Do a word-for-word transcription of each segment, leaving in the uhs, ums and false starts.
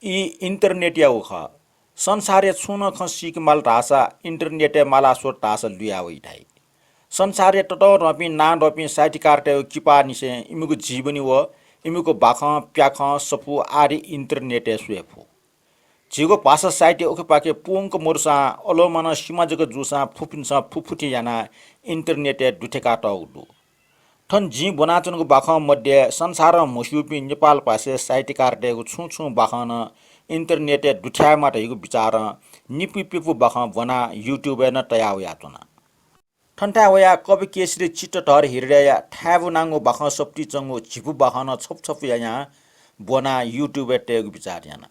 ई internet-या व खः। संसारया छुं नं खँ सीके माल धाःसा internet-य् माला स्वत धाःसा लुया वइ धाइ। संसारया ततःधंपिं नांदंपिं साहित्यकारतय्गु किपाःनिसें इमिगु जीवनी व इमिगु बाखं, प्याखं, सफू आदि internet-य् स्वये फु। झीगु भाषा साहित्य उखेपाखे पूवंक मरुसां अलोमानं सिमा जक जूसां फुपिन्सं फुफुथि यानाः internet-य् दुथ्यकातःगु दु। थन जिं ब्वनाच्वनागु बाखं मध्ये संसारं म्हस्यूपिं नेपाल भाषाया साहित्यकारतय्गु छुं छुं बाखं नं internet-य् दुथ्यायेमा धइगु बिचारं निपु प्यपु बाखं ब्वनाः YouTube-य् नं तया वयाच्वना। थन्थाय् वयाः कवि केशरी चित्तधर हृदयया थाय्बु नांगु बाखं सफुतिइ च्वंगु झिपु बाखं नं छपु छपु यायां ब्वनाः YouTube-य् तयेगु बिचार याना।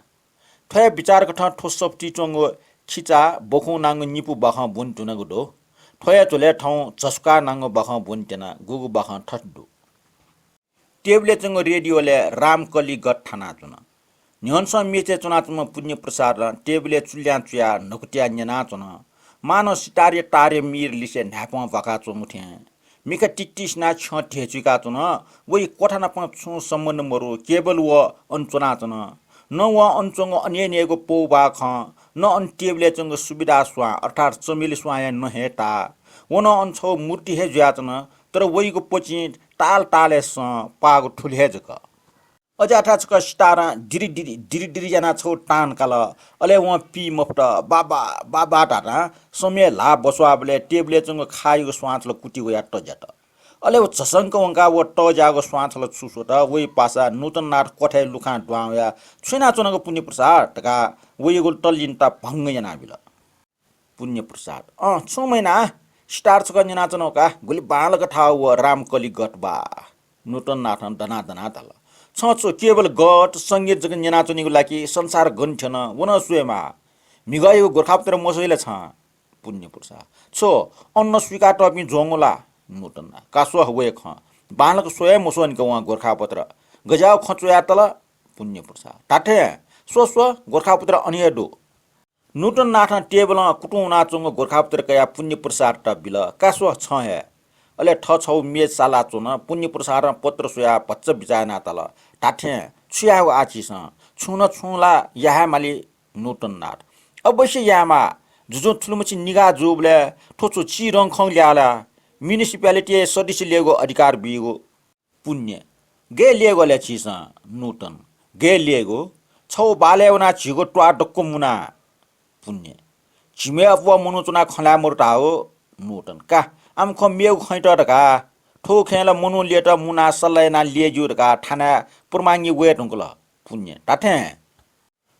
थ्वया बिचारकथं थ्व सफुतिइ च्वंगु खिचा बखुं नांगु निपु बाखं ब्वने धुनागु दु। थ्वया झ्वलय् थौं झसुका नांगु बाखं ब्वने त्यना। गुगु बाखं थथे दु। टेबुलय् च्वंगु रेडियोलय् रामकलिगत थानाच्वन। न्ह्यःनेसं मेचय् च्वनाच्वंम्ह पुण्यप्रसादं टेबुलय् चुल्यां चुयाः न्हकुतिया न्यनाच्वन। मानं सितारया तारया मिर लिसे न्हाय्पं भ्वाकाच्वंगु थें। मिखा तित्तिसिनाः छ्यं ध्यचुइकाच्वन। वइ क्वथा नाप छुं सम्बन्ध मरु, केवल व अन च्वनाच्वन। न वं अन च्वंगु अन्यन्यगु पौभाः खं, न अन टेबुलय् च्वंगु सुविधा स्वां अर्थात् चमेली स्वांया नं हे ताः। व नं अन छगू मूर्ति हे जुयाच्वन, तर वइगु पचिं ताल तालय् सं पाःगु थुलि हे जक। अज्याःथाय् छकः सितारं दिरि दिरि, दिरि दिरि यानाः छगू तान काल। अले वं पी मफुत, "बाबा, बाबा" धाधां समय ल्हाः बस्वाःबलय् टेबुलय् च्वंगु खाःयागु स्वांछल कुति वयाः तज्यात। अले व झसंक वंकाः व तज्याःगु स्वांछल छु स्वत, वइ पासा नूतननाथ क्वथाय् लुखां दुहां वयाः "छु यानाच्वनागु पुण्यप्रसाद?" धकाः वइगु तल्लिन्ता भंग यानाबिल। पुण्यप्रसाद, "अँ, छुं मयाना, सितार छकः न्यनाच्वनागु का, गुलि बांलाक थाःगु व रामकलिगत बा।" नूतननाथं दनादनाः धाल, "छं छु केवल गत, संगीत जक न्यनाच्वनीगु ला कि संसार गन थ्यन, व नं स्वयेमाः। म्हिगःयागु गोरखापत्र मस्वइ ला छं?" पुण्यप्रसाद, "छु, अन नं स्वीकातःपिं ज्वंगु ला?" नूतननाथ, "का स्व, व हे खँ, बांलाक स्व हे मस्वःनि का वं गोरखापत्र। गज्याःगु खँ च्वयातल?" पुण्यप्रसाद, "धात्थें, स्व स्व, गोरखापत्र अन हे दु।" नूतननाथं टेबलं कुतुं वनाच्वंगु गोरखापत्र कयाः पुण्यप्रसादयात बिल, "का स्व छं हे।" अले थः छगू मेच सालाच्वन। पुण्यप्रसादं पत्र स्वयाः भचा बिचाः यानाः धाल, "धात्थें, छु यायेगु आः झीसं? छुं न छुं ला या हे माली।" नूतननाथ, "अवश्य यायेमाः। जुजुं थुलिमछि निगाः जूबलय् थ्व छु चिधंगु खँ ल्याः ला? Municipality-य् सदस्य ल्ययेगु अधिकार बीगु।" पुण्य, "गय् ल्ययेगु ले झीसं?" नूतन, "गय् ल्ययेगु? छगू बालय् वनाः झीगु त्वाः दक्व मुना।" पुण्य, "झिम्ह अप्वः मनू च्वनाः खँ ल्हाये मरु धाःगु?" नूतन, "का, आम खँ मेगु खँ यात धकाः। थ्व खँय् ला मनू ल्ययेत मुनाः सल्लाह यानाः ल्यये ज्यू धकाः थानाय् परमांगी वये धुंकल।" पुण्य, "धात्थें?"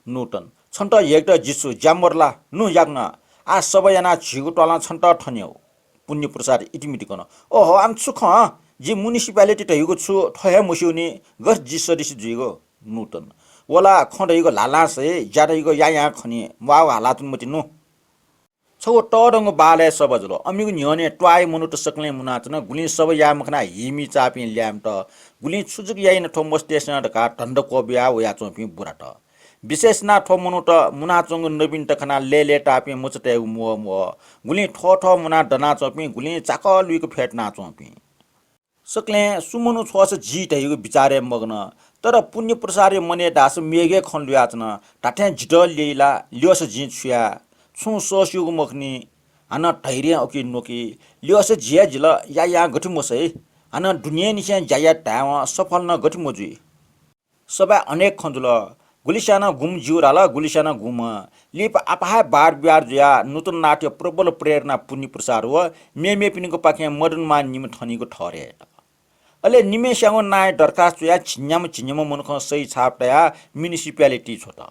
नूतन, "छन्त ह्येकेत जि छु ज्यामर ला? नु याकनं, आः सभा यानाः झीगु त्वालं छन्त थनेगु।" पुण्यप्रसाद इतिमिति कन, "ओहो, आम छु खँ? जि municipality धइगु छु थ्व हे मस्यूनि, गथे जि सदस्य जुइगु?" नूतन, "व ला खँ धइगु ल्हालां सइ, ज्या धइगु यायां खनी, म्वाःगु हालाच्वने मति नु।" छगू तःधंगु बालय् सभा जुल। अमिगु न्ह्यःने त्वाःया मनूत सकलें मुनाच्वन। गुलिं सभा याये मखनाः हीमिचाःपिं ल्याय्म्हत, गुलिं छु जक याइन थ्व मस्तय्सं धकाः धन्दा क्वब्वयाः वयाच्वंपिं बुरात। विशेष यानाः थ्व मनूत मुनाच्वंगु नवीनता खनाः लय्‌लय्‌ताःपिं मचातय्‌गु म्वः म्वः। गुलिं थ्वः थ्वः मुनाः दनाच्वंपिं, गुलिं चाकः लुइक फ्यतुनाच्वंपिं। सकलें सु मनू छ्वःसा जी धइगु बिचारय् मग्न। तर पुण्यप्रसादया मनय् धाःसा मेगु हे खँ लुयाच्वन। धात्थें जितः ल्यइ ला, ल्यःसा जिं छु याये? छुं सःस्यूगु मखुनि। हानं धैर्यं उकी न्वकी। ल्यःसा जि हे जिल, यायां गथे मसइ? हानं दुनेंनिसें ज्या यात धायेवं सफल नं गथे मजुइ? सभाय् अनेक खँ जुल। गुलिस्यानं गुम्ह ज्यू धाल, गुलिस्यानं गुम्ह। लिपा आपा हे वाद विवाद जुयाः नूतननाथया प्रबल प्रेरणा पुण्यप्रसाद व मेमेपिनिगु पाखें मदनमान निम्ह थनीगु ठहर यात। अले निम्हय्‌स्यागु नांया दरखास्त च्वयाः झिंन्याम्ह झिंन्याम्ह मनुखं सही छाप तयाः municipality छ्वत।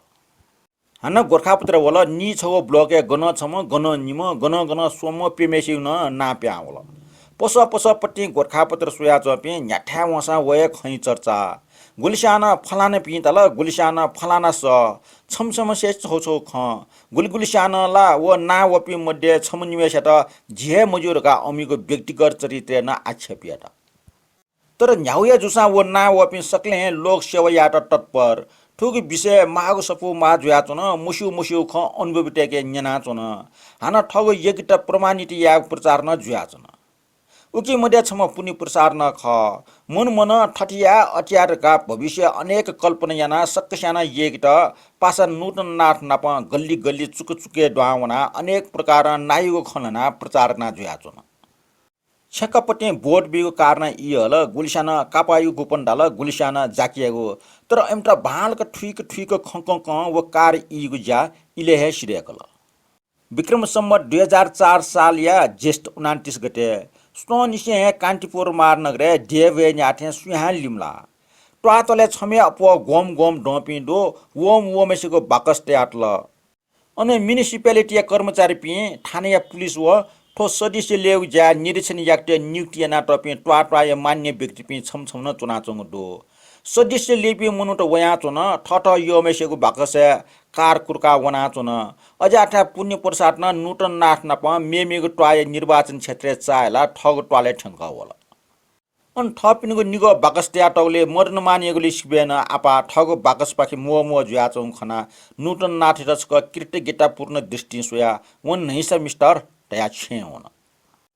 हानं गोरखापत्र वल, नीछगू block-य् गनं छम्ह, गनं निम्ह, गनं गनं स्वम्ह प्यम्हेसिगु नं नां पिहां वल। पसः पसः पतिं गोरखापत्र स्वयाच्वंपिं न्ह्याथाय् वंसां व हे खँय् चर्चा। गुलिस्यानं फलानापिं धाल, गुलिस्यानं फलाना सः, छम्ह छम्हसिया छगू छगू खँ। गुलि गुलिस्यानं ला व नां वःपिं मध्ये छम्ह निम्हय्‌सियात जि हे मज्यू धकाः अमिगु व्यक्तिगत चरित्रय् नं आक्षेप यात। तर न्ह्यागु हे जूसां व नां वःपिं सकलें हे लोक सेवा यायेत तत्पर। थुगु विषयय् माःगु सफू माः जुयाच्वन, मस्यू मस्यूगु खँ अनुभवीतय्‌के न्यनाच्वन। हानं थःगु योग्यता प्रमाणित यायेगु प्रचार नं जुयाच्वन। उकी मध्ये छम्ह पुन्य प्रसाद नं खः। मनमनं थथे या अथे या धकाः भविष्य अनेक कल्पना यानाः सकस्यां नं यय्केत पासा नूतन नाथ नाप गल्ली गल्ली चुक चुकय् दुहां वनाः अनेक प्रकारं नाइगु खँ ल्हानाः प्रचार याना जुयाच्वन। छेँखपतिं बोट बीगु कारणं ई हल, गुलिस्यां नं कापायु गुपन धाल, गुलिस्यां नं जाकियागु। तर इमित बांलाक थुइक थुइक खँ कं कं व कार ईगु ज्या इलय् हे सिधय्कल। विक्रम सम्वत दुई हजार चार सालया ज्येष्ठ उनान्तिस गते सुथंनिसें हे कान्तिपुर महानगरय् देय् भ्वय् न्याथें सुयां लिमलाः। त्वाःत्वालय् छम्हया अप्वः ग्वम्ह ग्वम्ह दँपिं दु, वम्ह वम्हेसिगु बाकस तयातल। अन municipality या कर्मचारीपिं, थानाया पुलिस व थ्व सदस्य लय्‌गु ज्याय् निरीक्षण याकेत नियुक्ति यानातःपिं त्वाःत्वाःया मान्य व्यक्तिपिं छम्ह छम्ह नं च्वनाच्वंगु दु। सदस्य लय्‌पिं मनूत वयाच्वन, थःथः यःम्हेसिगु बाकसय् कार कुर्काः वनाच्वन। अज्याःथाय् पुन्य प्रसाद नं नूतन नाथ नाप मेमेगु त्वाःया निर्वाचन क्षेत्रय् चाःहिलाः थःगु त्वालय् थ्यंकः वल। अन थःपिनिगु निगः बाकस तयातःगुलिं मदनमानयागुलिं सिबय् नं आपाः थःगु बाकसपाखे म्वःम्वः जुयाच्वंगु खनाः नूतन नाथयात छकः कृतज्ञतापूर्ण दृष्टिं स्वयाः "वन न्हैसा मिस्टर" धयाः छेँय् वन।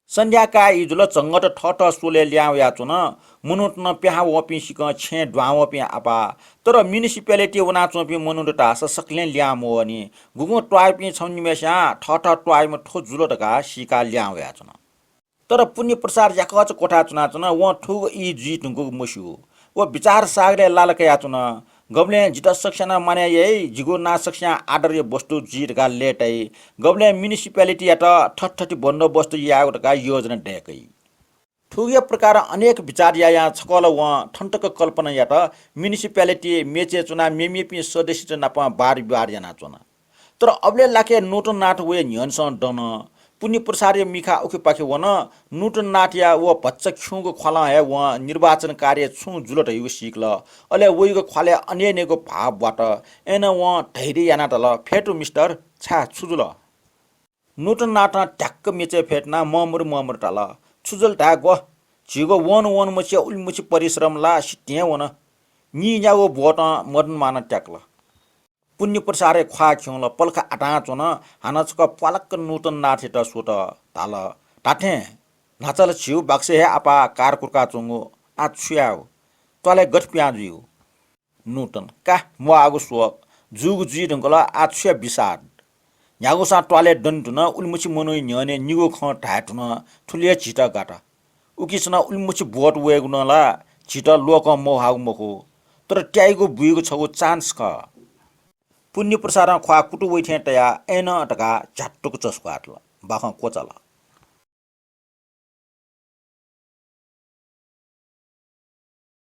सन्ध्या काः ई जुल, झंगःत थःथः स्वलय् लिहां वयाच्वन। मनूत नं पिहां वःपिं सिकं छेँय् दुहां वःपिं आपाः। तर municipality वनाच्वंपिं मनूत धाःसा सकलें लिहां मवःनि। गुगुं त्वाःपिं छम्ह निम्हेस्यां थःथः त्वाःम्ह थ्व जुल धकाः सीकाः लिहां वयाच्वन। तर पुन्य प्रसाद याकःचा क्वथाय् च्वनाच्वन। वं थुगु ई जुइ धुंकूगु मस्यू। व विचार सागरय् लाला कयाच्वन। गबलें जितः सकस्यां नं मानय् याइ, जिगु नां सकस्यां आदरया वस्तु जुइ धकाः लय्ताइ, गबलें municipality यात थथे थथे बन्दोबस्त यायेगु धकाः योजना दय्कइ। थुकिया प्रकारं अनेक विचार यायां छकः ला वं थन तक कल्पना यात, municipality मेचय् च्वनाः मेमेपिं सदस्यत नाप वाद विवाद यानाच्वन। तर अबलय् लाखे नूतन नाथ वये न्ह्यःनेसं दन। पुन्य प्रसादया मिखा उखेपाखे वन। नूतन नाथया व भचा खिउँगु ख्वालं हे वं निर्वाचन कार्य छुं जुल धइगु सीकल। अले वइगु ख्वालय् अन्यन्यगु भाव ब्वात। अय्नं वं धैर्य यानाः धाल, "फेतु मिस्टर, छाय्, छु जुल?" नूतन नाथं ध्याक्क मेचय् फ्यतुनाः ममरु ममरु धाल, "छु जुल धाये ग्व? झीगु वन वन मछिया उलिमछि परिश्रम ला सितिं वन। नीन्यागू बोटं मदनमानं त्याकल।" पुन्य प्रसादया ख्वाः खिउँल, पलख आतां च्वन। हानं छकः प्वालक्क नूतन नाथयात स्वत। धाल, "धात्थें न्हाचः ला झीगु बाकसय् हे आपाः कार कुर्काच्वंगु, आः छु यायेगु? त्वालय् गथे पिहां जुइगु?" नूतन, "का, म्वाःगु शोक, जूगु जुइ धुंकल, आः छु या विषाद?" न्ह्यागुसां त्वालय् दने धुन, उलिमछि मनूया न्ह्यःने निगू खँ धाये धुन, थुलि हे झीत गात। उकिसनं उलिमछि बोट वयेगु नं ला झीत लोकं मह्वाःगु मखु, तर त्याइगु बुइगु छगू chance खः। पुन्य प्रसादं ख्वाः कुतु वइ थें तयाः अय्नं धकाः झ्यात्तुक चस्कुवातल। बाखं क्वचाल।